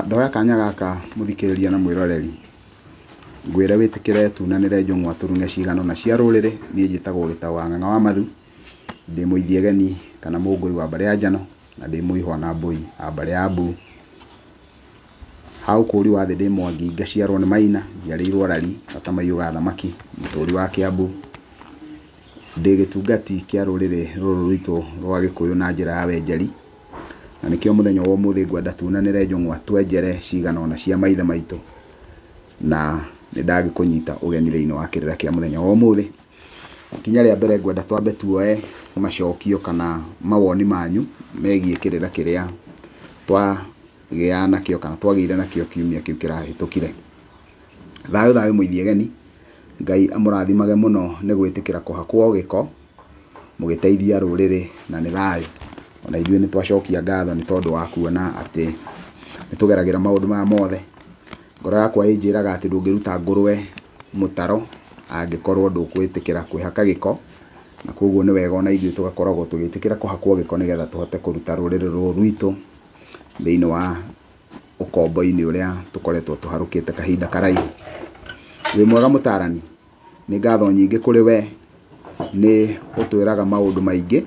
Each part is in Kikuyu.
Ndoya kanya gaka mũthikĩrĩria na mwĩroreri ngwĩre wĩtĩkĩre tunanĩre njũng'wa tũrung'e cigana ũna cia rũrĩrĩ. Niĩ njĩtagwo Gĩtaũ wa Ng'ang'a wa Mathu, ndĩ mũithiegeni kana mũngũi wa mbarĩ ya Njano, na ndĩ mũihwa na mbũi a mbarĩ ya Mbu. Ha ũkũri wa thĩ ndĩ Mwangi, ngaciarwo nĩ Maina, njiarĩirwo Rari, Gatamaiyũ ga thamaki, mũtũri wa Kĩambu. Ndĩ gĩtungati kĩa rũrĩrĩ rũrũ rwitũ rwa Gĩkũyũ na njĩra ya wenjeri, na nĩkĩo mũthenya wa ũmũthĩ ngwenda tunanĩre njũng'wa twenjere cigana ũna cia maithe maitũ, na nĩ ndagĩkũnyita ũgeni thĩinĩ wa kĩrĩra kĩa mũthenya wa ũmũthĩ. Ikinya rĩa mbere ngwenda twambe tuoe macokio kana mawoni manyu megiĩ kĩrĩra kĩrĩa twagĩa nakĩo kana twagĩire nakĩo kiumia kĩu kĩrahĩtũkire. Thayũ thayũ mũithiegeni, Ngai amũrathimage mũno nĩ gwĩtĩkĩra kũhakwo gĩko mũgĩteithia rũrĩrĩ, na nĩ thayũ. Ona ithuĩ nĩ twacokia ngatho nĩ tondũ wa kuona atĩ nĩ tũgeragĩra maũndũ maya mothe. Ngoro yakwa ĩnjĩraga atĩ ndũngĩruta ngũrwe mũtaro angĩkorwo ndũkwĩtĩkĩra kwĩhaka gĩko, na koguo nĩ wega ona ithuĩ tũgakoragwo tũgĩtĩkĩra kũhakwo gĩko nĩgetha tũhote kũruta rũrĩrĩ rũrũ rwitũ thĩinĩ wa ũkombo-inĩ ũrĩa tũkoretwo tũharũkĩte kahinda karaihu. Wĩ mwega mũtarani, nĩ ngatho nyingĩ kũrĩ we, nĩ ũtwĩraga maũndũ maingĩ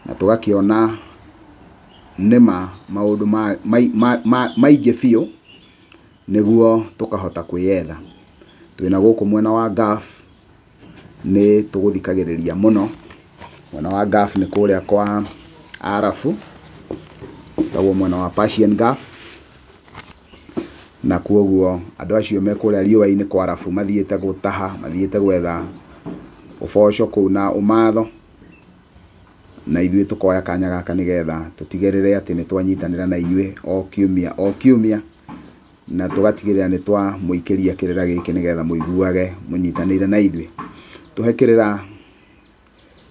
na tũgakĩona nĩma maũndũ maingĩ biũ nĩguo tũkahota kwĩyetha. Twĩna gũkũ mwena wa Gulf nĩ tũgũthikagĩrĩria mũno. Mwena wa Gulf nĩ kũrĩa kwa Arabu, taguo mwena wa Persian Gulf, na koguo andũ acio me kũrĩa riũa-inĩ kwa Arabu mathiĩte gũtaha, mathiĩte gwetha ũboco kũu na ũmatho, na ithuĩ tũkoya kanya gaka nĩgetha tũtigĩrĩre atĩ nĩ twanyitanĩra na inyuĩ o kiumia o kiumia, na tũgatigĩrĩra nĩ twamũikĩria kĩrĩra gĩkĩ nĩgetha mũiguage mũnyitanĩire na ithuĩ. Tũhe kĩrĩra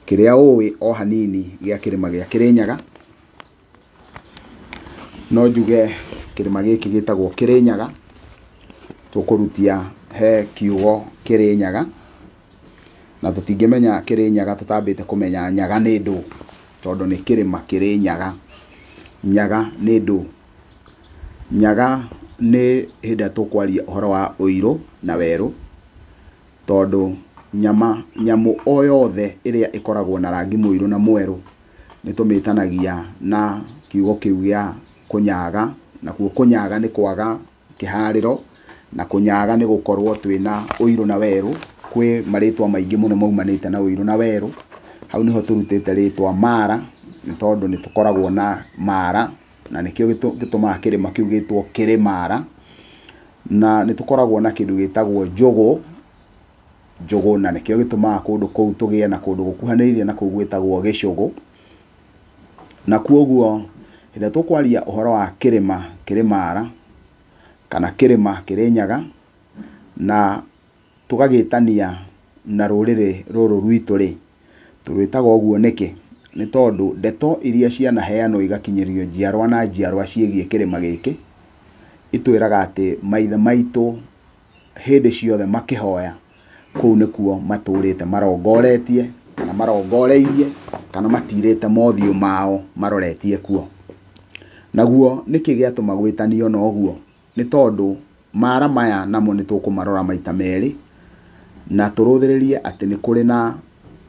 kĩrĩa ũĩ o hanini gĩa kĩrĩma gĩa Kĩrĩnyaga. No njuge kĩrĩma gĩkĩ gĩtagwo Kĩrĩnyaga, tũkũrutia he kiugo Kĩrĩnyaga, na tũtingĩmenya Kĩrĩnyaga tũtambĩte kũmenya nyaga nĩ ndũ, tondũ nĩ kĩrĩma kĩrĩ nyaga. Nyaga nĩ ndũ. Nyaga nĩ hĩndĩ ĩrĩa tũkwaria ũhoro wa ũirũ na werũ, tondũ nyamũ o yothe ĩrĩa ĩkoragwo na rangi mũirũ na mwerũ nĩ tũmĩtanagia na kiugo kĩu gĩa kũnyaga, nakuo kũnyaga nĩ kwaga kĩharĩro, na kũnyaga nĩ gũkorwo twĩna ũirũ na werũ. Kwĩ marĩtwa maingĩ mũno maumanĩte na ũirũ na werũ. Hau nĩho tũrutĩte rĩtwa Mara, nĩ tondũ nĩ tũkoragwo na Mara, na nĩkĩo gĩtũmaga kĩrĩma kĩu gĩtwo Kĩrĩmara. Na nĩ tũkoragwo na kĩndũ gĩtagwo njũgũ, njũgũ, na nĩkĩo gĩtũmaga kũndũ kũu tũgĩe na kũndũ gũkuhanĩrĩirie na kũu gwĩtagwo gĩcũgũ. Na koguo hĩndĩ ĩrĩa tũkwaria ũhoro wa kĩrĩma Kĩrĩmara kana kĩrĩma Kĩrĩnyaga, na tũgagĩtania na rũrĩrĩ rũrũ rwitũ rĩ, tũrwĩtaga ũguo nĩkĩ? Nĩ tondũ ndeto iria cianaheanwo igakinyĩrio njiarwa na njiarwa ciĩgiĩ kĩrĩma gĩkĩ, itwĩraga atĩ maithe maitũ hĩndĩ ciothe makĩhoya kũu nĩkuo matũrĩte marongoretie kana marongoreirie kana matirĩte mothiũ mao maroretie kuo. Naguo nĩkĩ gĩatũma gwĩtanio na ũguo? Nĩ tondũ mara maya namo nĩ tũkũmarora maita merĩ, na tũrũthĩrĩrie atĩ nĩ kũrĩ na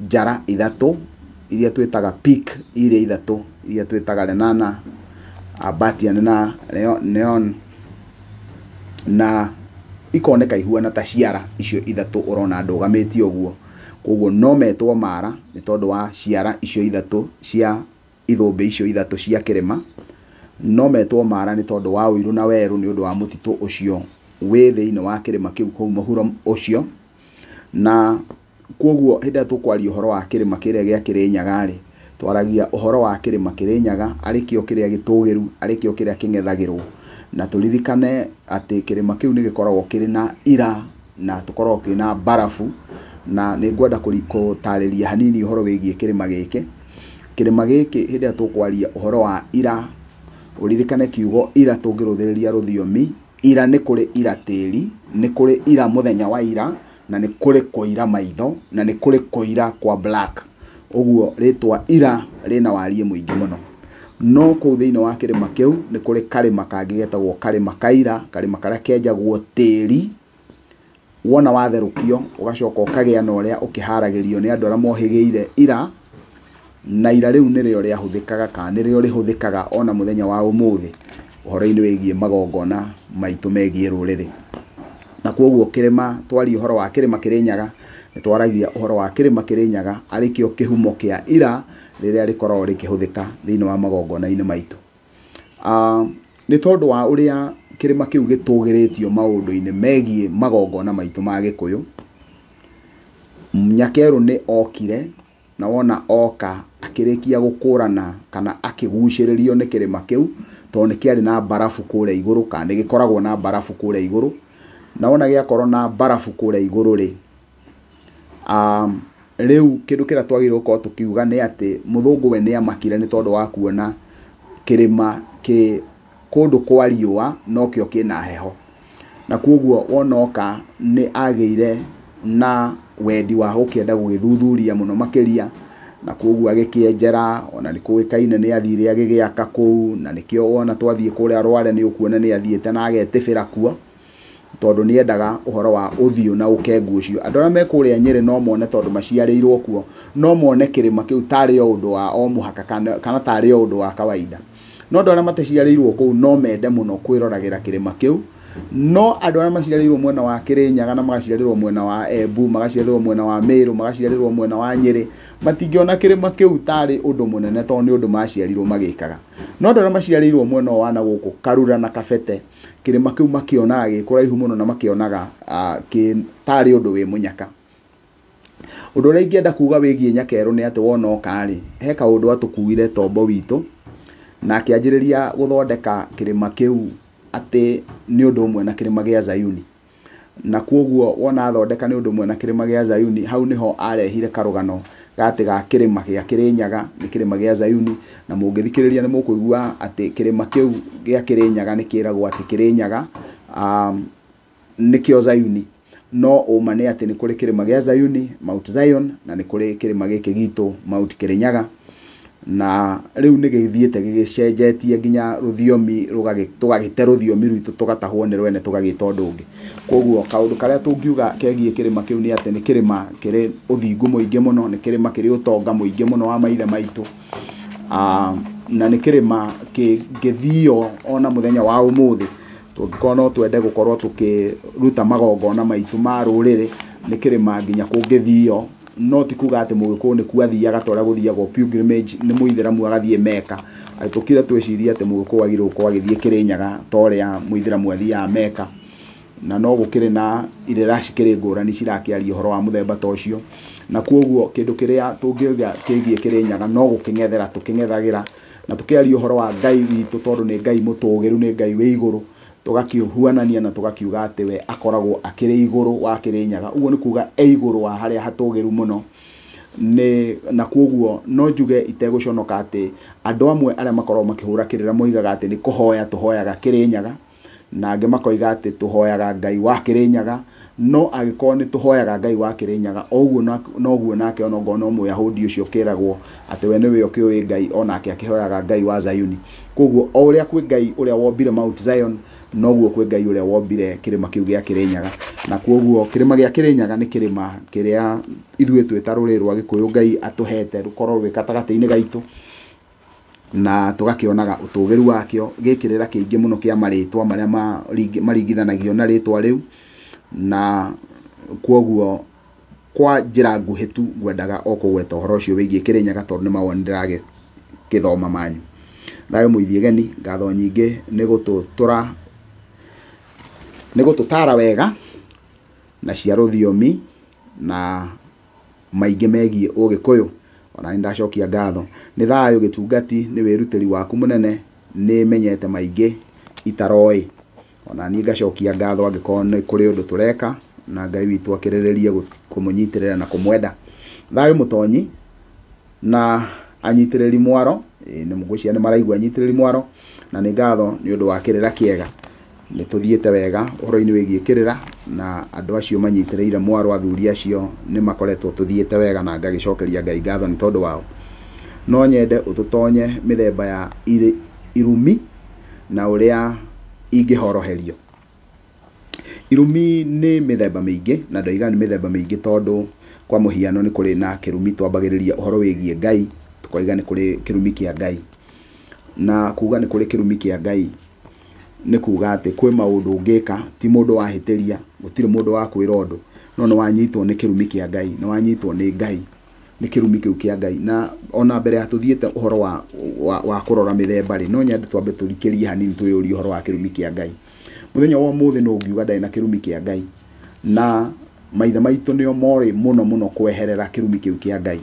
njara ithatũ iria twĩtaga peak iria ithatũ iria twĩtaga Lenana, Abatian na Neon, na ikoneka ihuana ta ciara icio ithatũ ũrona ndũgamĩtie ũguo. Koguo no metwo mara nĩ tondũ wa ciara icio ithatũ cia ithũmbĩ icio ithatũ cia kĩrĩma. No metwo mara nĩ tondũ wa ũirũ na werũ nĩ ũndũ wa mũtitũ ũcio wĩ thĩinĩ wa kĩrĩma kĩu kũu mũhuro ũcio. Na koguo hĩndĩ ĩrĩa tũkwaria ũhoro wa kĩrĩma kĩrĩa gĩa Kĩrĩnyaga rĩ, twaragia ũhoro wa kĩrĩma Kĩrĩnyaga arĩ kĩo kĩrĩa gĩtũgĩru, arĩ kĩo kĩrĩa kĩng'ethagĩrwo. Na tũririkane atĩ kĩrĩma kĩu nĩ gĩkoragwo kĩrĩ na ira na tũkoragwo kĩna barabu, na nĩ ngwenda gũtarĩria hanini ũhoro wĩgiĩ kĩrĩma gĩkĩ. Kĩrĩma gĩkĩ hĩndĩ ĩrĩa tũkwaria ũhoro wa ira, ũririkane kiugo ira tũngĩrũthĩrĩria rũthiomi, ira nĩ kũrĩ ira tĩri, nĩ kũrĩ ira mũthenya wa ira, na nĩ kũrĩ kũira maitho, na nĩ kũrĩ kũira kwa black. Ũguo rĩtwa ira rĩna wariĩ mũingĩ mũno. No kũu thĩinĩ wa kĩrĩma kĩu nĩ kũrĩ karĩma kangĩ getagwo karĩma kaira, karĩma karĩa kenjagwo tĩri wona watherũkio ũgacoka ũkagĩa na ũrĩa ũkĩharagĩrio nĩ andũ arĩa mohĩgĩire ira, na ira rĩu nĩrĩo rĩahũthĩkaga kana nĩrĩo rĩhũthĩkaga ona mũthenya wa ũmũthĩ ũhoro-inĩ wĩgiĩ magongona maitũ megiĩ rũrĩrĩ. Na kwoguo kĩrĩma, twaria ũhoro wa kĩrĩma Kĩrĩnyaga, nĩ twaragia ũhoro wa kĩrĩma Kĩrĩnyaga arĩ kĩo kĩhumo kĩa ira rĩrĩa rĩkoragwo rĩkĩhũthĩka thĩinĩ wa magongona-inĩ maitũ. Nĩ tondũ wa ũrĩa kĩrĩma kĩu gĩtũgĩrĩtio maũndũ-inĩ megiĩ magongona maitũ ma Gĩkũyũ, Nyakerũ nĩ okire na wona oka akĩrĩkia gũkũrana kana akĩgucĩrĩrio nĩ kĩrĩma kĩu, tondũ nĩ kĩarĩ na mbarabu kũrĩa igũrũ kana nĩ gĩkoragwo na mbarabu kũrĩa igũrũ. Na wona gĩakorwo na mbarabu kũrĩa igũrũ rĩ, rĩu kĩndũ kĩrĩa twagĩrĩirwo gũkorwo tũkiuga nĩ atĩ mũthũngũ we nĩ amakire nĩ tondũ wa kuona kĩrĩma kĩ kũndũ kwa riũa nokĩo kĩna heho. Na kwoguo wona oka nĩ agĩire na wendi wa gũkĩenda gũgĩthuthuria mũno makĩria, na kwoguo agĩkĩenjera, ona nĩ kũĩkaine nĩ athire agĩgĩaka kũu, na nĩkĩo wona twathiĩ kũrĩa Rware nĩ ũkuona nĩ athiĩte na agetĩbĩra kuo, tondũ nĩ endaga ũhoro wa ũthiũ na ũkengu ũcio. Andũ arĩa me kũrĩa Nyĩrĩ no mone, tondũ maciarĩirwo kuo, no mone kĩrĩma kĩu tarĩ o ũndũ wa o mũhaka kana tarĩ o ũndũ wa kawaida. No andũ arĩa mataciarĩirwo kũu no mende mũno kwĩroragĩra kĩrĩma kĩu. No andũ arĩa maciarĩirwo mwena wa Kĩrĩnyaga na magaciarĩrwo mwena wa Embu, magaciarĩrwo mwena wa Meru, magaciarĩrwo mwena wa Nyĩrĩ, matingĩona kĩrĩma kĩu tarĩ ũndũ mũnene tondũ nĩ ũndũ maciarirwo magĩkaga. No andũ arĩa maciarĩirwo mwena wa na gũkũ Karura na Kabete, kĩrĩma kĩu makĩonaga gĩ kũraihu mũno na makĩonaga tarĩ ũndũ wĩ mũnyaka. Ũndũ ũrĩa ingĩenda kuga wĩgiĩ Nyakerũ nĩ atĩ wona oka rĩ, he kaũndũ atũkuire tombo witũ na akĩanjĩrĩria gũthondeka kĩrĩma kĩu atĩ nĩ ũndũ ũmwe na kĩrĩma gĩa Zayuni. Na kwoguo wona athondeka nĩ ũndũ ũmwe na kĩrĩma gĩa Zayuni, hau nĩho arehire karũgano gatĩ ga kĩrĩma gĩa Kĩrĩnyaga nĩ kĩrĩma gĩa Zayuni. Na mũngĩthikĩrĩria nĩ mũkũigua atĩ kĩrĩma kĩu gĩa Kĩrĩnyaga nĩ kĩragwo atĩ Kĩrĩnyaga nĩkĩo Zayuni. No ũma nĩ atĩ nĩ kũrĩ kĩrĩma gĩa Zayuni, Mount Zion, na nĩ kũrĩ kĩrĩma gĩkĩ gitũ Mount Kĩrĩnyaga. Na rĩu nĩ gĩthiĩte gĩgĩcenjetie nginya rũthiomi tũgagĩte rũthiomi rwitũ tũgatahwo nĩ rwene tũgagĩta ũndũ ũngĩ. Kwoguo kaũndũ karĩa tũngiuga kegiĩ kĩrĩma kĩu nĩ atĩ nĩ kĩrĩma kĩrĩ ũthingu mũingĩ mũno, nĩ kĩrĩma kĩrĩ ũtonga mũingĩ mũno wa maithe maitũ, na nĩ kĩrĩma kĩngĩthio ona mũthenya wa ũmũthĩ. Tũngĩkorwo no twende gũkorwo tũkĩruta magongona maitũ ma rũrĩrĩ, nĩ kĩrĩma nginya kũngĩthio. No ti kuga atĩ mũgĩkũyũ nĩkuo athiaga ta ũrĩa gũthiagwo pilgrimage nĩ mũithĩramu agathiĩ Mecca. Atĩ tũkire twĩcirie atĩ mũgĩkũyũ agĩrĩirwo gũkorwo agĩthiĩ Kĩrĩnyaga ta ũrĩa mũithĩramu athiaga Mecca. Na no gũkĩrĩ na irĩra cikĩrĩ ngũrani cirakĩaria ũhoro wa mũthemba ta ũcio. Na kwoguo kĩndũ kĩrĩa tũngiuga kĩgiĩ Kĩrĩnyaga no gũkĩng'ethera tũkĩng'ethagĩra na tũkĩaria ũhoro wa Ngai witũ, tondũ nĩ Ngai mũtũgĩru, nĩ Ngai wĩ igũrũ, tũgakĩhuanania na tũgakiuga atĩ we akoragwo akĩrĩ igũrũ wa Kĩrĩnyaga. Ũguo nĩ kuga e igũrũ wa harĩa hatũgĩru mũno. Nĩ na kwoguo no njuge itegũconoka atĩ andũ amwe arĩa makoragwo makĩhũra kĩrĩra moigaga atĩ nĩ kũhoya tũhoyaga Kĩrĩnyaga, na angĩ makoiga atĩ tũhoyaga Ngai wa Kĩrĩnyaga. No angĩkorwo nĩ tũhoyaga Ngai wa Kĩrĩnyaga, o ũguo noguo nake ona ongorwo no Mũyahudi ũcio ũkĩragwo atĩ we nĩwe ũkĩũĩ Ngai, onake akĩhoyaga Ngai wa Zayuni. Kwoguo o ũrĩa kwĩ Ngai ũrĩa wombire Mount Zion, noguo kwĩ Ngai ũrĩa wombire kĩrĩma kĩu gĩa Kĩrĩnyaga. Na kwoguo kĩrĩma gĩa Kĩrĩnyaga nĩ kĩrĩma kĩrĩa ithuĩ twĩ ta rũrĩrĩ rwa Gĩkũyũ Ngai atũhete rũkorwo rwĩ gatagatĩ-inĩ gaitũ, na tũgakĩonaga ũtũgĩru wakĩo gĩkĩrĩra kĩingĩ mũno kĩa marĩtwa marĩa maringithanagio na rĩtwa rĩu. Na kwoguo kwa njĩra nguhĩ tu ngwendaga o kũgweta ũhoro ũcio wĩgiĩ Kĩrĩnyaga tondũ nĩ mawoni ndĩragĩthoma manyu. Thayũ mũithiĩgeni, ngatho nyingĩ nĩ gũtũtara wega na cia rũthiomi na maingĩ megiĩ ũgĩkũyũ. Ona nĩ ndacokia ngatho. Nĩ thayũ gĩtungati, nĩ wĩrutĩri waku mũnene, nĩ menyete maingĩ itaroĩ. Ona niĩ ngacokia ngatho angĩkorwo nĩ kũrĩ ũndũ tũreka, na Ngai witũ akĩrĩrĩrie kũmũnyitĩrĩra na kũmwenda. Thayũ mũtonyi na anyitĩrĩri mwaro, nĩ ngwĩciria nĩ maraigua anyitĩrĩri mwaro, na nĩ ngatho nĩ ũndũ wa kĩrĩra kĩega. Nĩ tũthiĩte wega ũhoro-inĩ wĩgiĩ kĩrĩra, na andũ acio manyitĩrĩire mwaro, athuri acio nĩ makoretwo tũthiĩte wega, na ngagĩcokeria Ngai ngatho nĩ tondũ wao. No nyende ũtũtonye mĩthemba ya irumi na ũrĩa ingĩhoroherio. Irumi nĩ mĩthemba mĩingĩ, na ndoiga nĩ mĩthemba mĩingĩ tondũ kwa mũhiano nĩ kũrĩ na kĩrumi twambagĩrĩria ũhoro wĩgiĩ Ngai, tũkoiga nĩ kũrĩ kĩrumi kĩa Ngai. Na kuga nĩ kũrĩ kĩrumi kĩa Ngai nĩ kuga atĩ kwĩ maũndũ ũngĩka, ti mũndũ wahĩtĩria, gũtirĩ mũndũ wa kwĩra ũndũ, no nĩ wanyitwo nĩ kĩrumi kĩa Ngai, nĩ wanyitwo nĩ Ngai, nĩ kĩrumi kĩu kĩa Ngai. Na ona mbere ya tũthiĩte ũhoro wa kũrora mĩthemba rĩ, no nyende twambe tũrikĩrie hanini twĩyũrie ũhoro wa kĩrumi kĩa Ngai. Mũthenya wa ũmũthĩ no ũngiuga ndarĩ na kĩrumi kĩa Ngai, na maithe maitũ nĩo morĩ mũno mũno kweherera kĩrumi kĩu kĩa Ngai.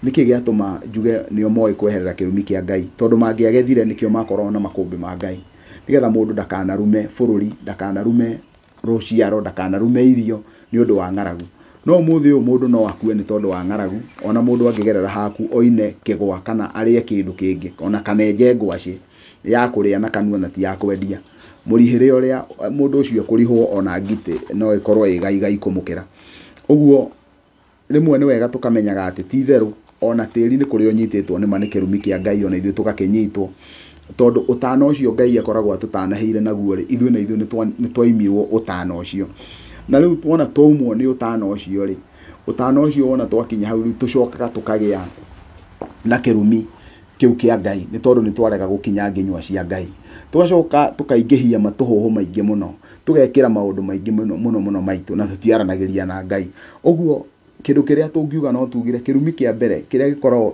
Nĩkĩ gĩatũma njuge nĩo moĩ kweherera kĩrumi kĩa Ngai? Tondũ mangĩagethire nĩkĩo makoragwo na makũmbĩ ma Ngai, nĩgetha mũndũ ndakanarume bũrũri, ndakanarume rũciaro, ndakanarume irio nĩ ũndũ wa ng'aragu. No ũmũthĩ ũyũ mũndũ no akue nĩ tondũ wa ng'aragu, ona mũndũ angĩgerera haku oine kĩgwa kana arĩe kĩndũ kĩngĩ, ona kana enje ngwacĩ ya kũrĩa na kanua na ti ya kwendia. Mũrihĩre ũrĩa mũndũ ũcio ekũrihwo ona ngitĩ no ĩkorwo ĩgaigai kũmũkĩra. Ũguo rĩmwe nĩ wega tũkamenyaga atĩ ti itherũ ona tĩri nĩ kũrĩ ũnyitĩtwo nĩ ma nĩ kĩrumi kĩa Ngai, ona ithuĩ tũgakĩnyitwo, tondũ ũtana ũcio Ngai akoragwo atũtanahĩire naguo rĩ, ithuĩ na ithuĩ nĩ twaimirwo ũtana ũcio. Na rĩu wona twaumwo nĩ ũtana ũcio rĩ, ũtana ũcio wona twakinya hau rĩu tũcokaga tũkagĩa na kĩrumi kĩu kĩa Ngai, nĩ tondũ nĩ twarega gũkinya nginyua cia Ngai. Tũgacoka tũkaingĩhia matũhũhũ maingĩ mũno, tũgekĩra maũndũ maingĩ mũno mũno mũno maitũ, na tũtiaranagĩria na Ngai. Ũguo kĩndũ kĩrĩa tũngiuga no tugire kĩrumi kĩa mbere kĩrĩa gĩkoragwo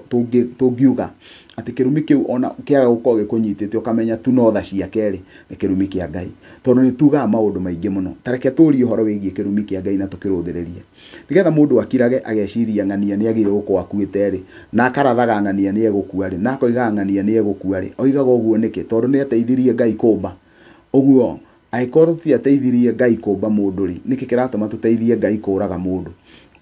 tũngiuga atĩ kĩrumi kĩu ona kĩaga gũkorwo gĩkũnyitĩte ũkamenya tu no tha ciake rĩ, nĩ kĩrumi kĩa Ngai. Tondũ nĩ tugaga maũndũ maingĩ mũno. Ta reke tũrie ũhoro wĩgiĩ kĩrumi kĩa Ngai na tũkĩrũthĩrĩrie, nĩgetha mũndũ akirage ageciria ng'ania nĩ agĩrĩirwo gũkorwo akuĩte rĩ, na akarathaga ng'ania nĩ egũkua rĩ, na akoigaga ng'ania nĩ egũkua rĩ. Oigaga ũguo nĩkĩ? Tondũ nĩ ateithirie Ngai kũmba. Ũguo angĩkorwo tũtiateithirie Ngai kũmba mũndũ rĩ, nĩkĩ kĩratũma tũteithie Ngai kũraga mũndũ?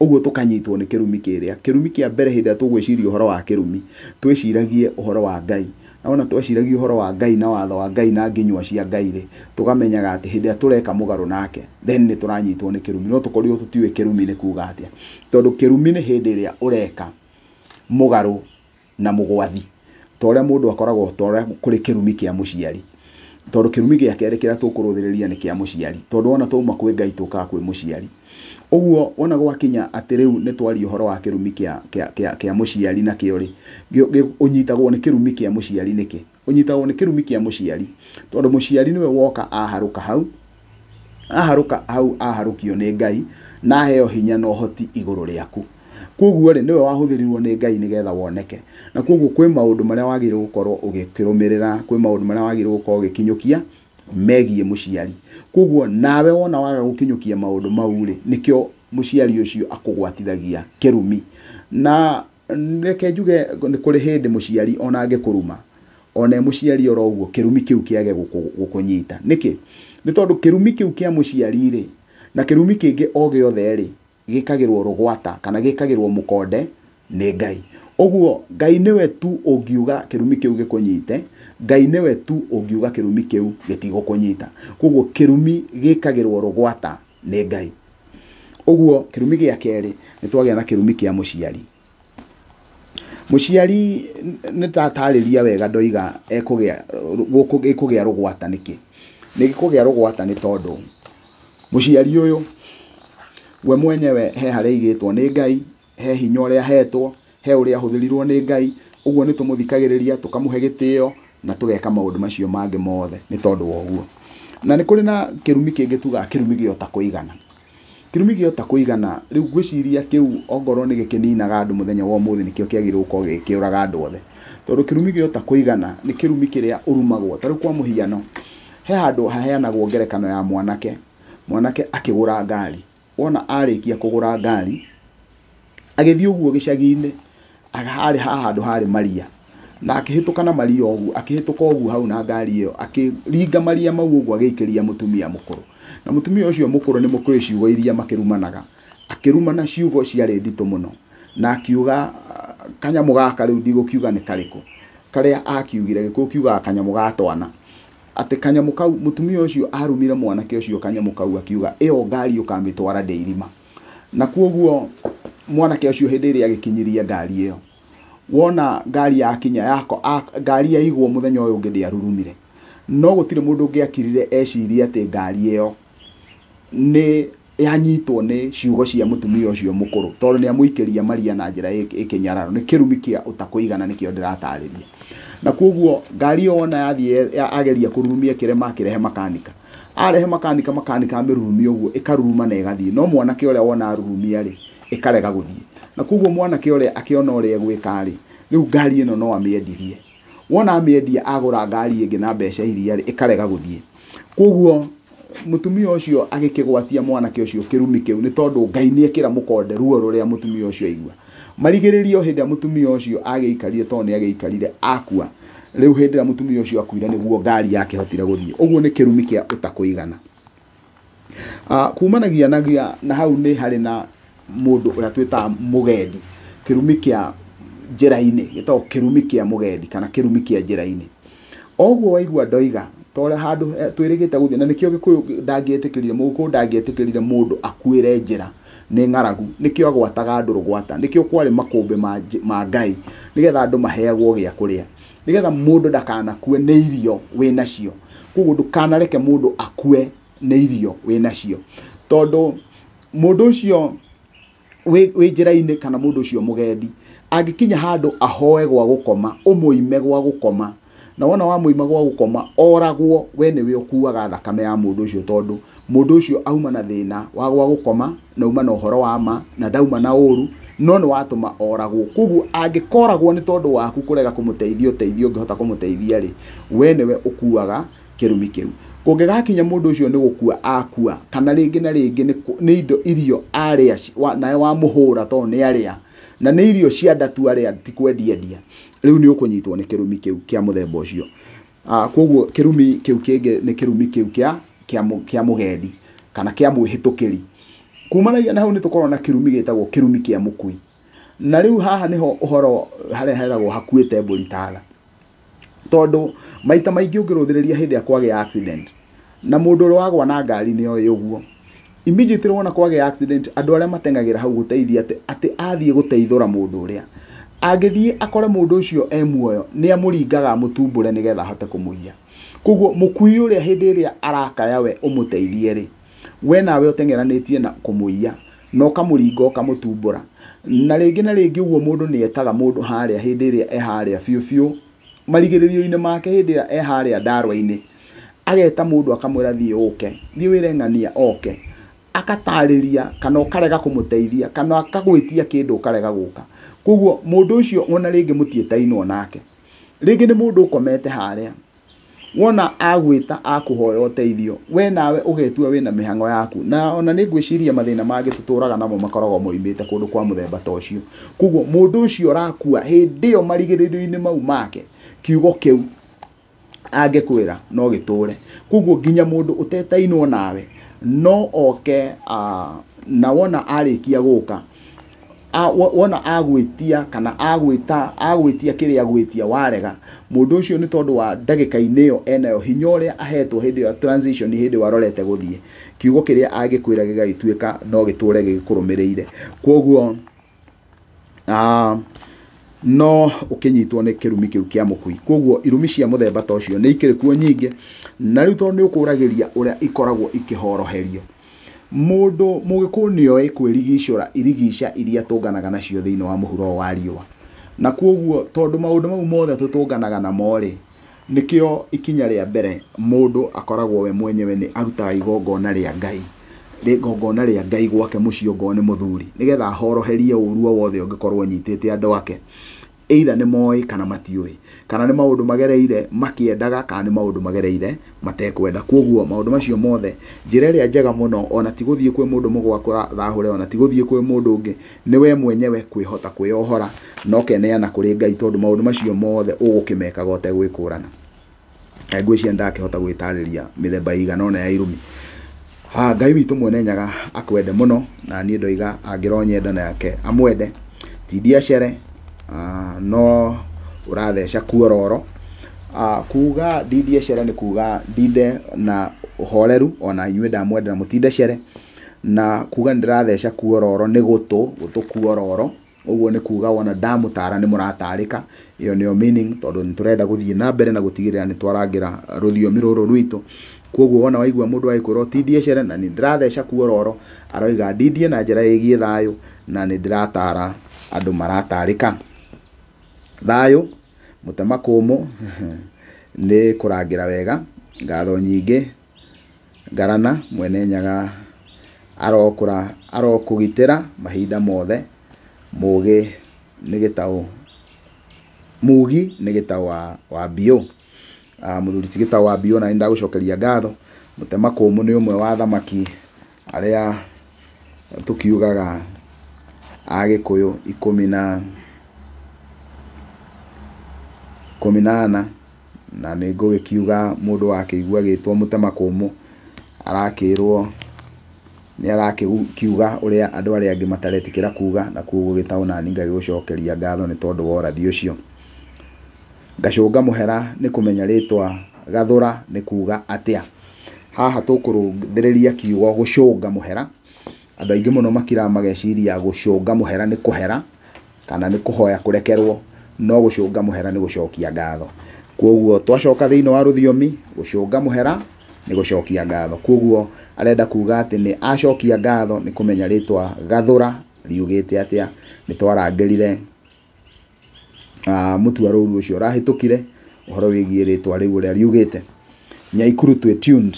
Ũguo tũkanyitwo nĩ kĩrumi kĩrĩa. Kĩrumi kĩa mbere hĩndĩ ĩrĩa tũgwĩciria ũhoro wa kĩrumi, twĩciragie ũhoro wa Ngai. Na wona tweciragia ũhoro wa Ngai na watho wa Ngai na nginyua cia Ngai rĩ, tũkamenyaga atĩ hĩndĩ ĩrĩa tũreka mũgarũ nake, then nĩ tũranyitwo nĩ kĩrumi. No tũkorirwo tũtiũĩ kĩrumi nĩ kuga atĩa, tondũ kĩrumi nĩ hĩndĩ ĩrĩa ũreka mũgarũ na mũgwathi, ta ũrĩa mũndũ akoragwo, ta ũrĩa kũrĩ kĩrumi kĩa mũciari. Tondũ kĩrumi gĩa kerĩ kĩrĩa tũkũrũthĩrĩria nĩ kĩa mũciari, tondũ wona twauma kwĩ Ngai tũkaga kwĩ mũciari. Ũguo wona gwakinya atĩ rĩu nĩ twaria ũhoro wa kĩrumi kĩa mũciari nakĩo rĩ, ũnyitagwo nĩ kĩrumi kĩa mũciari nĩkĩ? Ũnyitagwo nĩ kĩrumi kĩa mũciari tondũ mũciari nĩwe woka aharũka hau, aharũka hau aharũkio nĩ Ngai na aheo hinya na ũhoti igũrũ rĩaku. Koguo rĩ, nĩwe wahũthĩrirwo nĩ Ngai nĩgetha woneke. Na koguo kwĩ maũndũ marĩa wagĩrĩirwo gũkorwo ũgĩkĩrũmĩrĩra, kwĩ maũndũ marĩa wagĩrĩirwo gũkorwo ũgĩkinyũkia megiĩ mũciari. Koguo nawe wona waga gũkinyũkia maũndũ mau rĩ, nĩkĩo mũciari ũcio akũgwatithagia kĩrumi. Na reke njuge nĩ kũrĩ hĩndĩ mũciari ona angĩkũruma, ona mũciari oro ũguo kĩrumi kĩu kĩage gũkũnyita. Nĩkĩ? Nĩ tondũ kĩrumi kĩu kĩa mũciari rĩ, na kĩrumi kĩngĩ o gĩothe rĩ, gĩkagĩrwo rũgwata kana gĩkagĩrwo mũkonde nĩ Ngai. Ũguo Ngai nĩwe tu ũngiuga kĩrumi kĩu gĩkũnyite, Ngai nĩwe tu ũngiuga kĩrumi kĩu gĩtigũkũnyita. Koguo kĩrumi gĩkagĩrwo rũgwata nĩ Ngai. Ũguo kĩrumi gĩa kerĩ nĩ twagĩa na kĩrumi kĩa mũciari. Mũciari nĩ tatarĩria wega ndoiga gĩkũgĩa rũgwata nĩkĩ? Nĩ gĩkũgĩa rũgwata nĩ tondũ mũciari ũyũ we mwenyewe he harĩa aigĩtwo nĩ Ngai, he hinya ũrĩa ahetwo, he ũrĩa ahũthĩrirwo nĩ Ngai. Ũguo nĩ tũmũthikagĩrĩria, tũkamũhe gĩtĩo na tũgeka maũndũ macio mangĩ mothe nĩ tondũ wa ũguo. Na nĩ kũrĩ na kĩrumi kĩngĩ tugaga kĩrumi gĩa ũtakũigana. Kĩrumi gĩa ũtakũigana rĩu ngwĩciria kĩu ongorwo nĩ gĩkĩninaga andũ mũthenya wa ũmũthĩ nĩkĩo kĩagĩrĩirwo gũkorwo gĩkĩũraga andũ othe. Tondũ kĩrumi gĩa ũtakũigana nĩ kĩrumi kĩrĩa ũrumagwo. Ta rĩu kwa mũhiano, he handũ haheanagwo ngerekano ya mwanake. Mwanake akĩgũra ngari. Wona arĩkia kũgũra ngari, agĩthiĩ ũguo gĩcagi-inĩ, harĩ haha handũ harĩ maria. Na akĩhĩtũka na maria ũguo, akĩhĩtũka ũguo hau na ngari ĩyo, akĩringa maria mau ũguo agĩikĩria mũtumia mũkũrũ. Na mũtumia ũcio mũkũrũ nĩ mũkũĩ ciugo iria makĩrumanaga. Akĩrumana ciugo ciarĩ nditũ mũno. Na akiuga kanyamũ gaka rĩu ndigũkiuga nĩ karĩkũ. Karĩa akiugire, Gĩkũyũ kiugaga kanyamũ ga twana. Atĩ kanyamũ kau, mũtumia ũcio arumire mwanake ũcio kanyamũ kau akiuga ĩyo ngari ũkamĩtwara ndĩ irima. Na koguo mwanake ũcio hĩndĩ ĩrĩa agĩkinyirie ngari ĩyo, Wona ngari yakinya yako ngari yaigwo muthenya uyu ungi ndiarurumire, no gutire mundu ungiakirire ecirie ati ngari iyo ni yanyitwo ni ciugo cia mutumia ucio mukuru, tondu ni amuikiria maria na njira ikinyararo. Ni kirumi kia utakuigana nikio ndiratariria. Na koguo ngari iyo wona yathie ageria kururumia kirema akirehe makanika, arehe makanika, makanika amirurumia uguo ikaruruma na igathie, no mwanake uria wona arurumia ri ikarega guthie. Na koguo mwanake uria akiona uria egwika ri, riu ngari ino no amiendirie. Wona amiendia agura ngari ingi na mbeca iria ri ikarega guthie. Koguo mutumia ucio agikigwatia mwanake ucio kirumi kiu ni tondu Ngai ni ekira mukonde ruo ruria mutumia ucio aigua. Marigiririo hindi mutumia ucio ageikarire, tondu ni ageikarire akua. Riu hindi mutumia ucio akuire niguo ngari yake hotire guthie. Uguo ni kirumi kia utakuigana. Kumanagia na hau ni hari na mundu uria twitaga mugendi, kirumi kia njira-ini gitagwo kirumi kia mugendi kana kirumi kia njira-ini. Oguo waigua ndoiga tore handu twirigite guthie, na nikio Gikuyu ndangietikirire, Mũgĩkũyũ ndangietikirire mundu akuire njira ni ng'aragu, nikio agwataga andu rugwata, nikio kwari makumbi ma Ngai nigetha andu maheagwo gia kuria, nigetha mundu ndakanakue ni irio winacio. Koguo ndukanareke mundu akue ni irio winacio, tondu mundu ucio wi njira-ini kana mundu ucio mugendi angikinya handu ahoe gwa gukoma, umuime gwa gukoma, na wona wa muima gwa gukoma oragwo, we niwe ukuaga thakame ya mundu ucio, tondu mundu ucio auma na thina wa gwa gukoma na uma na uhoro wa ma na ndauma na uru, no ni watuma oragwo. Koguo angikoragwo ni tondu waku kurega kumuteithia uteithio ungihota kumuteithia ri, we niwe ukuaga kirumi kiu. Kungigakinya mundu ucio ni gukua akua, kana ringi na ringi ni indo irio aria nawe wamuhura tondu ni aria na ni irio cia ndatu aria ti kwendia endia, riu ni ukunyitwo ni kirumi kiu kia muthemba ucio. Koguo kirumi kiu kingi ni kirumi kiu kia mugendi kana kia mwihitukiri. Kumanagia na hau ni tukorwo na kirumi gitagwo kirumi kia mukui. Na riu haha niho uhoro haria heragwo hakuite mburi tara, tondu maita maingi ungiruthiriria hindi ya kwagia accident na mundu uria wagwa na ngari ni oĩ uguo, immediately wona kwagia accident andu aria matengagira hau guteithia ati athie guteithura mundu uria angithie akore mundu ucio e muoyo ni amuringaga amutumbure nigetha ahote kumuiya. Koguo mukui uria hindi iria arakaya we umuteithie ri, we nawe utengeranitie na kumuiya na ukamuringa ukamutumbura. Na ringi na ringi uguo mundu ni etaga mundu haria hindi iria e haria biu biu marigiririo-ini make, hindi iria e haria ndarwa-ini ageta mundu akamwira thie uke, thie wire ng'ania oke, akatariria kana ukarega kumuteithia kana akagwitia kindu ukarega guka. Koguo mundu ucio ona ringi mutietainwo nake, ringi ni mundu ukomete haria, wona agwita akuhoya uteithio, we nawe ugetua wina mihango yaku, na ona ni ngwiciria mathina mangi tuturaga namo makoragwo moimite kundu kwa muthemba ta ucio. Koguo mundu ucio urakua hindi iyo marigiririo-ini mau make kiugo kiu angikwira no giture. Koguo nginya mundu utetainwo nawe no oke, na wona arikia guka, wona agwitia kana agwita agwitia kiria agwitia warega, mundu ucio ni tondu wa ndagika-ini iyo enayo hinya uria ahetwo hindi ya transition, hindi warorete guthie, kiugo kiria angikwira gigagituika no giture gikurumirire. Koguo no ukinyitwo ni kirumi kiu kia mukui. Koguo irumi cia muthemba ta ucio ni ikiri kuo nyingi, na riu tondu ni ukuragiria uria ikoragwo ikihoroherio. Mundu Mugikuyu ni oĩ kwĩrigicũra irigica iria tũnganaga nacio thĩinĩ wa mũhuro wa riũa, na koguo tondu maũndũ mau mothe tũtũnganaga namo rĩ, nikio ikinya rĩa mbere mũndũ akoragwo we mwenyewe nĩ arutaga igongona rĩa Ngai, igongona rĩa Ngai gwake mũciĩ ongorwo nĩ mũthuri, nĩgetha ahoroherie ũru o wothe ũngĩkorwo ũnyitĩte andũ ake, either nĩ moĩ kana matiũĩ, kana nĩ maũndũ magereire makiendaga kana nĩ maũndũ magereire matekwenda. Koguo maũndũ macio mothe njĩra ĩrĩa njega mũno ona ti gũthiĩ kwĩ mũndũ mũgwakũra thahure, ona ti gũthiĩ kwĩ mũndũ ũngĩ, nĩ we mwenyewe kwĩhota kwĩyohora na ũkeneana kũrĩ Ngai, tondũ maũndũ macio mothe ũgũkĩmekaga ũtegwĩkũrana. Ngwĩciria ndakĩhota gwĩtarĩria mĩthemba ĩigana ũna ya irumi. Ngai witũ mwene Nyaga akwende mũno, na niĩ ndoiga angĩronyenda nake amwende, tindia cere no uratheca kuororo. Kuga ndindie cere ni kuga ndinde na uhoreru, ona inyuĩ ndamwenda na mũtinde cere, na kuga ndĩratheca kuororo nĩ gũtũ, gũtũ kuororo. Ũguo nĩ kuga wona ndamũtara nĩ mũratarĩka. Ĩyo nĩyo meaning, tondũ nĩ tũrenda gũthiĩ na mbere na gũtigĩrĩra nĩ twarangĩra rũthiomi rũrũ rwitũ. Koguo wona waigua mũndũ agĩkwĩra ũtindie cere na nĩ ndĩratheca kuororo, aroiga ndindie na njĩra ĩgiĩ thayũ na nĩ ndĩratara andũ maratarĩka. Thayũ mũtema kũmũ nĩ kũrangĩra wega. Ngatho nyingĩ Ngarana Mwene Nyaga arokũgitĩra mahinda mothe. Mũgĩ nĩ gĩtaũ, mugi nĩ gĩtaũ wa biũ. Mũthuri ti gĩtaũ wa biũ, na nĩ ndagũcokeria ngatho. Mũtema kũmũ nĩ ũmwe wa thamaki arĩa tũkiugaga a Gĩkũyũ ikũmi na 14, na nĩ ngũgĩkiuga mũndũ wakĩigua agĩtwo mũtema kũmũ arakĩrwo nĩ arakiuga ũrĩa andũ arĩa angĩ mataretĩkĩra kuga, na koguo gĩtaũ nani ngagĩgũcokeria ngatho nĩ tondũ wa ũrathi ũcio. Ngacũnga mũhera nĩ kũmenya rĩtwa gathũra nĩ kuga atĩa. Haha tũkũrũthĩrĩria kiugo gũcũnga mũhera. Andũ aingĩ mũno makiraga mageciria gũcũnga mũhera nĩ kũhera kana nĩ kũhoya kũrekerwo, no gũcũnga mũhera nĩ gũcokia ngatho. Koguo twacoka thĩinĩ wa rũthiomi, gũcũnga mũhera nĩ gũcokia ngatho. Koguo arenda kuga atĩ nĩ acokia ngatho nĩ kũmenya rĩtwa gathũra riugĩte atĩa. Nĩ twarangĩrire mũtua rũru ũcio ũrahĩtũkire ũhoro wĩgiĩ rĩtwa rĩu ũrĩa riugĩte. Nyaikuru twĩ tuned,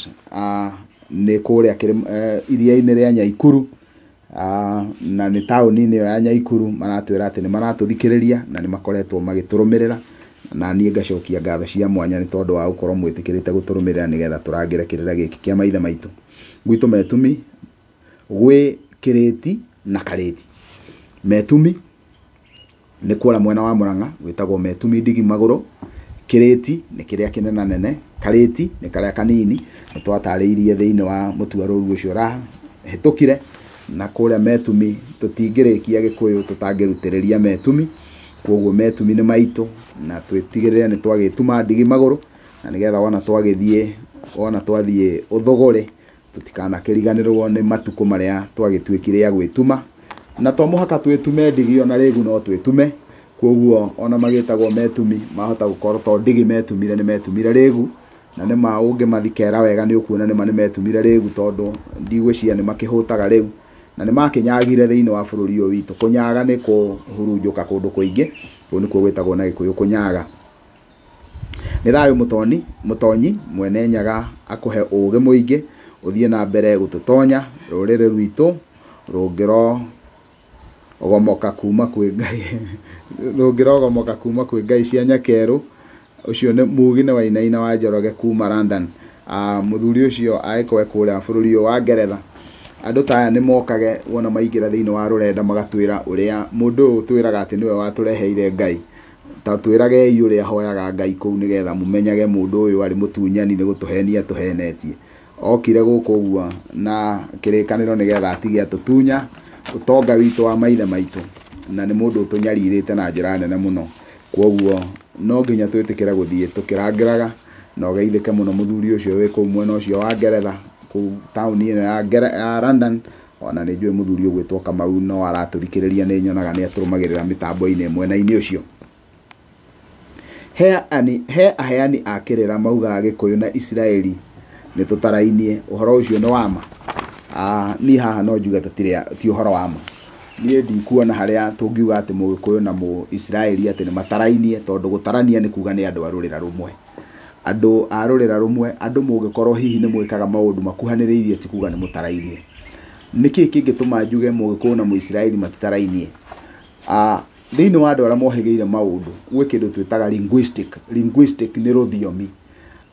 nĩ kũrĩa iria-inĩ rĩa Nyaikuru, na nĩ taũni-inĩ ĩyo ya Nyaikuru. Maratwĩra atĩ nĩ maratũthikĩrĩria na nĩ makoretwo magĩtũrũmĩrĩra, na niĩ ngacokia ngatho cia mwanya nĩ tondũ wa gũkorwo mwĩtĩkĩrĩte gũtũrũmĩrĩra nĩgetha tũrangĩre kĩrĩra gĩkĩ kĩa maithe maitũ. Gwitũ metumi gwĩ kĩrĩti na karĩti. Metumi nĩ kũrĩa mwena wa Murang'a gwĩtagwo metumi ndigi magũrũ. Kĩrĩti nĩ kĩrĩa kĩnenanene, karĩti nĩ karĩa kanini. Nĩ twatarĩirie thĩinĩ wa mũtua rũru ũcio ũrahĩtũkire, na kũrĩa metumi tũtingĩrĩkia Gĩkũyũ tũtangĩrutĩrĩria metumi. Koguo metumi nĩ maitũ na twĩtigĩrĩre nĩ twagĩtuma ndigi magũrũ, na nĩgetha wona twagĩthiĩ, wona twathiĩ ũthũgũrĩ tũtikanakĩriganĩrwo nĩ matukũ marĩa twagĩtuĩkire a gwĩtuma. Na to mũhaka twĩtume ndigi, ona rĩgu no twĩtume. Koguo ona magĩtagwo metumi mahota gũkorwo to ndigi metumire, nĩ metumire rĩgu, na nĩ ma ũngĩmathikera wega nĩ ũkuona nĩ ma nĩ metumire rĩgu, tondũ ndigwĩciria nĩ makĩhũtaga rĩu na nĩ makĩnyagire thĩinĩ wa bũrũri ũyũ witũ. Kũnyaga nĩ kũhurunjũka kũndũ kũingĩ, kũu nĩkuo gwĩtagwo na Gĩkũyũ kũnyaga. Nĩ thayũ mũtoni, mũtonyi Mwene Nyaga akũhe ũgĩ mũingĩ ũthiĩ na mbere gũtũtonya rũrĩrĩ rwitũ rũngĩrogomoka kuma kwĩ Ngai, rũngĩrogomoka kuma kwĩ Ngai cia Nyakerũ. Ũcio nĩ Mugi nĩ Wainaina wa Njoroge kuma London. Mũthuri ũcio agĩkorwo kũrĩa bũrũri ũyũ wa Ngeretha. Andũ ta aya nĩ mokage wona maingĩra thĩinĩ wa rũrenda magatwĩra ũrĩa mũndũ ũyũ twĩraga atĩ nĩwe watũreheire Ngai. Ta twĩragei ũrĩa ahoyaga Ngai kũu nĩgetha mũmenyage mũndũ ũyũ arĩ mũtunyani nĩ gũtũhenia tũhenetie. Okire gũkũ ũguo na kĩrĩkanĩro nĩgetha atige atũtunya ũtonga witũ wa maithe maitũ, na nĩ mũndũ ũtũnyarirĩte na njĩra nene mũno. Koguo no nginya twĩtĩkĩre gũthiĩ tũkĩrangĩraga, na ũgeithĩke mũno mũthuri ũcio wĩ kũu mwena ũcio wa Ngeretha, kũu taũni ĩno ya London. Ona nĩ njũĩ mũthuri ũgwĩtwo Kamau no aratũthikĩrĩria, nĩ nyonaga nĩ atũrũmagĩrĩra mĩtambo-inĩ mwena-inĩ ũcio. He aheani a kĩrĩra maugaga Gĩkũyũ na Isiraeli nĩ tũtarainie. Ũhoro ũcio nĩ wa ma? Niĩ haha no njuge ti ũhoro wa ma. Niĩ ndikuona harĩa tũngiuga atĩ Mũgĩkũyũ na Mũisiraeli atĩ nĩ matarainie, tondũ gũtarania nĩ kuga nĩ andũ a rũrĩra rũmwe. Andũ a rũrĩra rũmwe, andũ mũngĩkorwo hihi nĩ mwĩkaga maũndũ makuhanĩrĩirie ti kuga nĩ mũtarainie. Nĩkĩ kĩngĩtũma njuge Mũgĩkũyũ na Mũisiraeli matitarainie? Thĩinĩ wa andũ arĩa mohĩgĩire maũndũ gwĩ kĩndũ twĩtaga linguistic. Linguistic nĩ rũthiomi,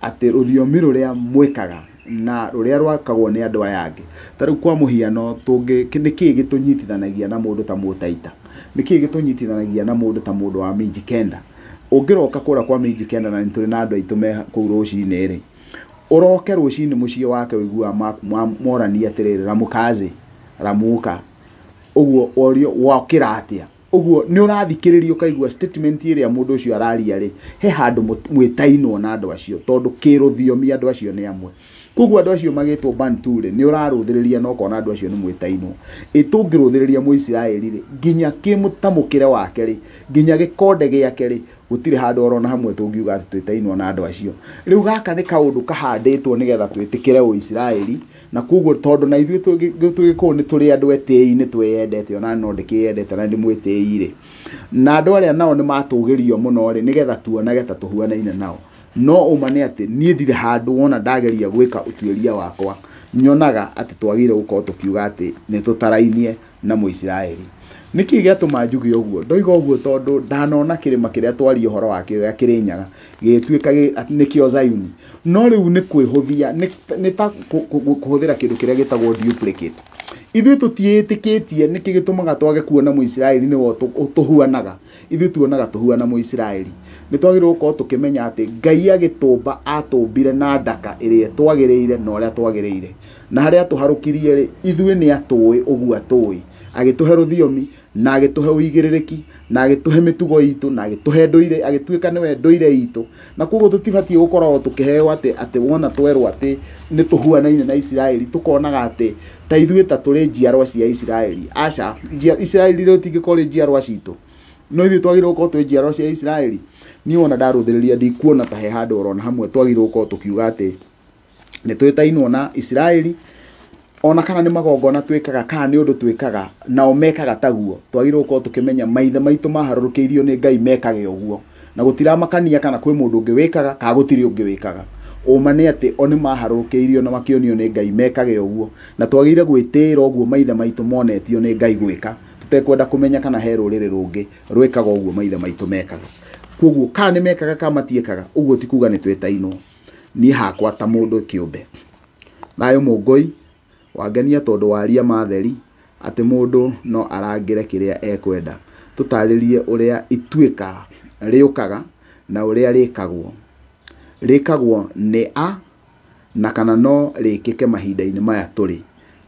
atĩ rũthiomi rũrĩa mwĩkaga na rũrĩa rwakagwo nĩ andũ aya angĩ. Ta rĩu kwa mũhiano, nĩkĩ gĩtũnyitithanagia na mũndũ ta Mũtaita? Nĩkĩ gĩtũnyitithanagia na mũndũ ta mũndũ wa Mijikenda? Ũngĩroka kũrĩa kwa Mijikenda na nĩtũrĩ na andũ aitũ me kũu rũcinĩ rĩ, ũroke rũcinĩ mũciĩ wake ũiguaga morania atĩrĩrĩ, Ramukazi, Ramuka, ũguo ũrio wokĩra atĩa? Ũguo nĩ ũrathikĩrĩria ũkaigua statement ĩrĩa mũndũ ũcio araria rĩ, he handũ mwĩtainwo na andũ acio, tondũ kĩrũthiomi andũ acio nĩ amwe. Koguo andũ acio magĩtwo Bantu rĩ, nĩ ũrarũthĩrĩria na ũkona andũ acio nĩ mwĩtainwo. Ĩ tũngĩrũthĩrĩria Mũisiraeli rĩ, nginya kĩmũtamũkĩre wake rĩ, nginya gĩkonde gĩake rĩ, gũtirĩ handũ orona hamwe tũngiuga atĩ twĩtainwo na andũ acio. Rĩu gaka nĩ kaũndũ kahandĩtwo nĩgetha twĩtĩkĩre Ũisiraeli, na koguo tondũ na ithuĩ tũgĩkũyũ nĩ tũrĩ andũ etĩi, nĩ twĩyendete, ona no ndĩkĩyendete na ndĩ mwĩtĩi rĩ, na andũ arĩa nao nĩ matũgĩrio mũno rĩ, nĩgetha tuonage ta tũhuanaine nao. No ũma nĩ atĩ niĩ ndirĩ handũ wona ndageria gwĩka ũtuĩria wakwa nyonaga atĩ twagĩrĩire gũkorwo tũkiuga atĩ nĩ tũtarainie na Mũisiraeli. Nĩkĩ gĩatũma njuge ũguo? Ndoiga ũguo tondũ ndanona kĩrĩma kĩrĩa twaria ũhoro wakĩo gĩa Kĩrĩnyaga gĩgĩtuĩka nĩkĩo Zayuni. No rĩu nĩ kwĩhũthia, nĩ ta kũhũthĩra kĩndũ kĩrĩa gĩtagwo duplicate. Ithuĩ tũtiĩtĩkĩtie nĩkĩ gĩtũmaga twage kuona Mũisiraeli nĩwe ũtũhuanaga. Ithuĩ tuonaga tũhuana Mũisiraeli. Nĩ twagĩrĩirwo gũkorwo tũkĩmenya atĩ Ngai agĩtũmba atũmbire na ndaka ĩrĩa twagĩrĩire na ũrĩa twagĩrĩire. Na harĩa atũharũkirie rĩ, ithuĩ nĩ atũĩ ũguo atũĩ. Agĩtũhe rũthiomi, na agĩtũhe ũigĩrĩrĩki, na agĩtũhe mĩtugo itũ, na agĩtũhe ndũire, agĩtuĩka nĩwe ndũire itũ. Na koguo tũtibatiĩ gũkorwo tũkĩheo atĩ wona twerwo atĩ nĩ tũhuanaine na Isiraeli, tũkonaga atĩ ta ithuĩ ta tũrĩ njiarwa cia Isiraeli. Aca, Isiraeli rĩu tingĩkorwo rĩ njiarwa citũ. No ithuĩ twagĩrĩirwo gũkorwo twĩ njiarwa cia Isiraeli. Niĩ wona ndarũthĩrĩria ndikuona ta he handũ orona hamwe twagĩrĩirwo gũkorwo tũkiuga atĩ nĩ twĩtainwo na Isiraeli, ona kana nĩ magongona twĩkaga kana nĩ ũndũ twĩkaga nao mekaga taguo. Twagĩrĩirwo gũkorwo tũkĩmenya maithe maitũ maharũrũkĩirio nĩ Ngai mekage ũguo, na gũtiramakania kana kwĩ mũndũ ũngĩ wĩkaga kana gũtirĩ ũngĩ wĩkaga. Ũma nĩ atĩ o nĩ maharũrũkĩirio na makĩonio nĩ Ngai mekage ũguo, na twagĩrĩire gwĩtĩĩra ũguo maithe maitũ monetio nĩ Ngai gwĩka, tũtekwenda kũmenya kana he rũrĩrĩ rũngĩ rwĩkaga ũguo maithe maitũ mekaga. Koguo kana nĩ mekaga kana matiĩkaga, ũguo ti kuga nĩ twĩtainwo. Niĩ hakwa ta mũndũ kĩũmbe, thayũ Mũngũi, wangenia tondũ waria matheri atĩ mũndũ no arangĩre kĩrĩa ekwenda. Tũtarĩrie ũrĩa ituĩka rĩũkaga na ũrĩa rĩkagwo. Rĩkagwo nĩ a na kana no rĩkĩke mahinda-inĩ maya tũrĩ.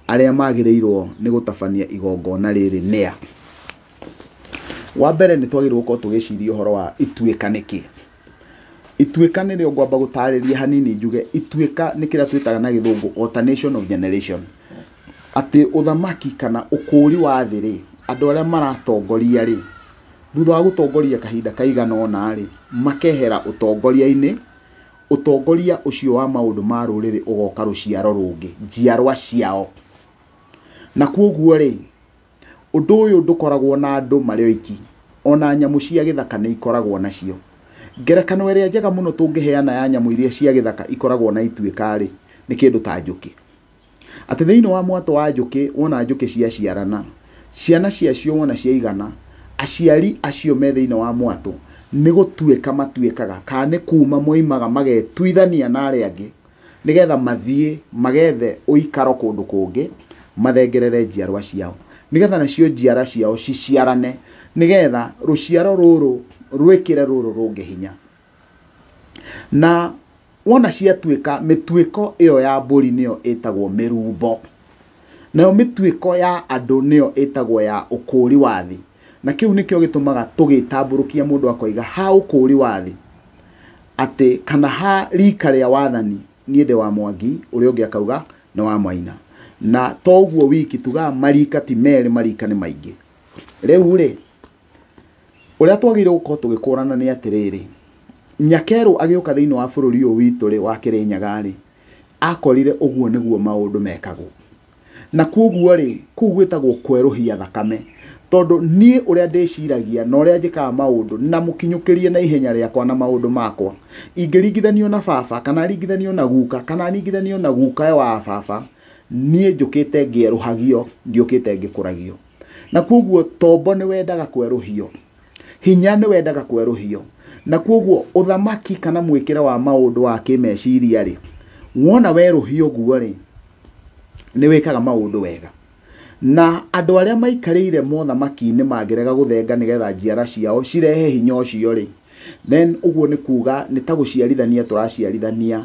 Arĩa magĩrĩirwo nĩ gũtabania igongona rĩrĩ nĩ a? Wa mbere nĩ twagĩrĩirwo gũkorwo tũgĩciria ũhoro wa ituĩka nĩkĩ. Ituĩka nĩrĩo ngwamba gũtarĩria hanini njuge ituĩka nĩ kĩrĩa twĩtaga na gĩthũngũ alternation of generation. Atĩ ũthamaki kana ũkũũri wa thĩ rĩ, andũ arĩa maratongoria rĩ, thutha wa gũtongoria kahinda kaigana ũna rĩ, makehera ũtongoria-inĩ. Ũtongoria ũcio wa maũndũ ma rũrĩrĩ ũgoka rũciaro rũngĩ, njiarwa ciao. Na koguo rĩ, ũndũ ũyũ ndũkoragwo na andũ marĩ oiki, ona nyamũ cia gĩthaka nĩ ikoragwo nacio. Ngerekano ĩrĩa njega mũno tũngĩheana ya nyamũ iria cia gĩthaka ikoragwo na ituĩka rĩ, nĩ kĩndũ ta njũkĩ. Atĩ thĩinĩ wa mwatũ wa njũkĩ, wona njũkĩ ciaciarana, ciana ciacio wona ciaigana, aciari acio me thĩinĩ wa mwatũ nĩ gũtuĩka matuĩkaga, kana nĩ kuma moimaga magetuithania na arĩa angĩ, nĩgetha mathiĩ magethe ũikaro kũndũ kũngĩ, mathengerere njiarwa ciao, nĩgetha nacio njiarwa ciao ciciarane, nĩgetha rũciaro rũrũ rwĩkĩre rũrũ rũngĩ hinya. Na wona ciatuĩka, mĩtuĩko ĩyo ya mbũri nĩyo ĩtagwo mĩrumbo, nayo mĩtuĩko ya andũ nĩyo ĩtagwo ya ũkũũri wa thĩ. Na kĩu nĩkĩo gĩtũmaga tũgĩtambũrũkia mũndũ akoiga ha ũkũũri wa thĩ, atĩ kana ha rika rĩa wathani, niĩ ndĩ wa Mwangi, ũrĩa ũngĩ akauga nĩ wa Maina. Na to ũguo wiki, tugaga marika ti merĩ, marika nĩ maingĩ. Rĩu rĩ, ũrĩa twagĩrĩirwo gũkorwo tũgĩkũrana nĩ atĩrĩrĩ, Nyakerũ agĩũka thĩinĩ wa bũrũri ũyũ witũ rĩ, wa Kĩrĩnyaga rĩ, akorire ũguo nĩguo maũndũ mekagwo. Na koguo rĩ, kũu gwĩtagwo kwerũhia thakame. Tondũ niĩ ũrĩa ndĩciragia na ũrĩa njĩkaga maũndũ na mũkinyũkĩrie na ihenya rĩakwa na maũndũ makwa, ingĩringithanio na baba, kana ringithanio na guka, kana ringithanio na guka wa baba, niĩ njũkĩte ngĩerũhagio, ndiũkĩte ngĩkũragio. Na koguo tombo nĩ wendaga kwerũhio, hinya nĩ wendaga kwerũhio. Na koguo ũthamaki kana mwĩkĩre wa maũndũ wa kĩmeciria rĩ, wona werũhio ũguo rĩ, nĩ wĩkaga maũndũ wega. Na andũ arĩa maikarĩire mothamaki-inĩ mangĩrega gũthenga nĩgetha njiara ciao cirehe hinya ũcio rĩ, then ũguo nĩ kuga nĩ ta gũciarithania tũraciarithania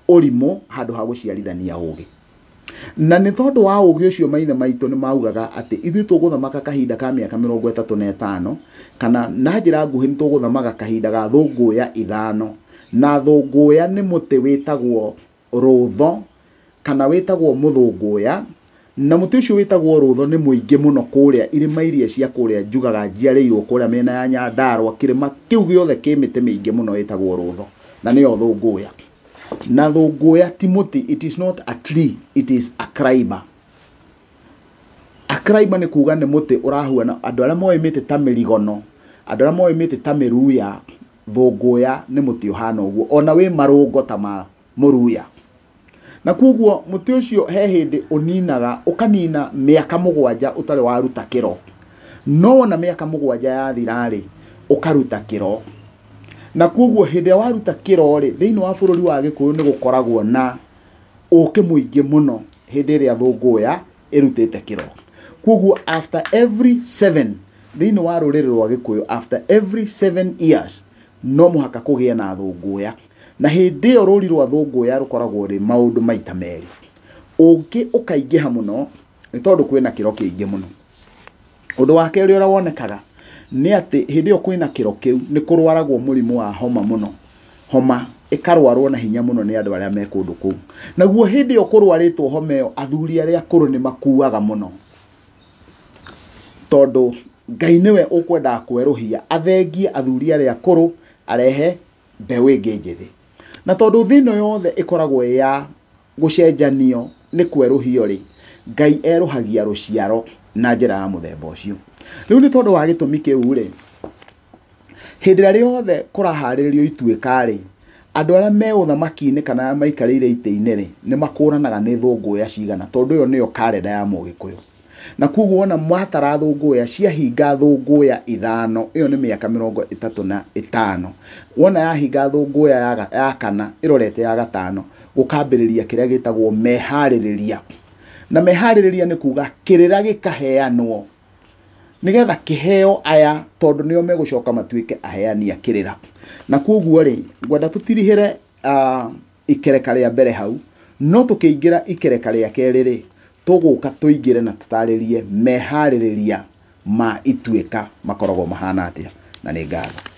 ũrimũ handũ ha gũciarithania ũgĩ. Na nĩ tondũ wa ũgĩ ũcio maithe maitũ nĩ maugaga atĩ ithuĩ tũgũthamaka kahinda ka mĩaka 35, kana na njĩra nguhĩ nĩ tũgũthamaka kahinda ga thũngũya 5. Na thũngũya nĩ mũtĩ wĩtagwo rũtho, kana wĩtagwo mũthũngũya, na mũtĩ ũcio wĩtagwo rũtho nĩ mũingĩ mũno kũrĩa irĩma iria cia kũrĩa njugaga njiarĩirwo kũrĩa mĩena ya Nyandarũa, kĩrĩma kĩu gĩothe kĩ mĩtĩ mĩingĩ mũno ĩtagwo rũtho, na nĩyo thũngũya. Na thũngũya ti mũtĩ, it is not a tree, it is a climber. A climber nĩ kuga nĩ mũtĩ ũrahuana, andũ arĩa moĩ mĩtĩ ta mĩrigono, andũ arĩa moĩ mĩtĩ ta mĩruya, thũngũya nĩ mũtĩ ũhana ũguo, ona wĩ marũngo ta ma mũruya. Na koguo mũtĩ ũcio he hĩndĩ ũninaga, ũkanina mĩaka 7 ũtarĩ waruta kĩro. No wona mĩaka 7 yathira-rĩ, ũkaruta kĩro. Na koguo hĩndĩ ĩrĩa waruta kĩro-rĩ, thĩinĩ wa bũrũri wa Gĩkũyũ nĩ gũkoragwo na ũkĩ mũingĩ mũno hĩndĩ ĩrĩa thũngũya ĩrutĩte kĩro. Koguo after every 7, thĩinĩ wa rũrĩrĩ rwa Gĩkũyũ, after every 7 years, no mũhaka kũgĩe na thũngũya. Na hĩndĩ ĩyo rũri rwa thũngũya rũkoragwo rĩ maũndũ maita merĩ. Ũkĩ ũkaingĩha mũno nĩ tondũ kwĩna kĩro kĩingĩ mũno. Ũndũ wa kerĩ ũrĩa wonekaga nĩ atĩ hĩndĩ ĩyo kwĩna kĩro kĩu nĩ kũrwaragwo mũrimũ wa homa mũno. Homa ĩkarwarwo na hinya mũno nĩ andũ arĩa me kũndũ kũu. Naguo hĩndĩ ĩyo kũrwarĩtwo homa ĩyo, athuri arĩa akũrũ nĩ makuaga mũno. Tondũ Ngai nĩwe ũkwendaga kwerũhia, athengie athuri arĩa akũrũ, arehe mbeũ ĩngĩ njĩthĩ. Na tondũ thĩ ĩno yothe ĩkoragwo ĩ ya gũcenjanio nĩ kwerũhio rĩ, Ngai erũhagia rũciaro na njĩra ya mũthemba ũcio. Rĩu nĩ tondũ wa gĩtũmi kĩu rĩ, hĩndĩ ĩrĩa rĩothe kũraharĩrĩrio ituĩka rĩ, andũ arĩa me ũthamaki-inĩ kana arĩa maikarĩire itĩ-inĩ rĩ, nĩ makũranaga nĩ thũngũya cigana, tondũ ĩyo nĩyo karenda ya Mũgĩkũyũ. Na koguo wona mwatara thũngũya, ciahinga thũngũya 5, ĩyo nĩ mĩaka 35. Wona yahinga thũngũya ya kana, ĩrorete ya gatano, gũkambĩrĩria kĩrĩa gĩtagwo meharĩrĩria. Na meharĩrĩria nĩ kuga kĩrĩra gĩkaheanwo nĩgetha kĩheo aya, tondũ nĩo megũcoka matuĩke aheani a kĩrĩra. Na koguo rĩ, ngwenda tũtirihĩre, ikereka rĩa mbere hau, no tũkĩingĩra ikereka rĩa kerĩ rĩ, tũgũka tũingĩre na tũtarĩrie meharĩrĩria ma ituĩka makoragwo mahana atĩa. Na nĩ ngatho.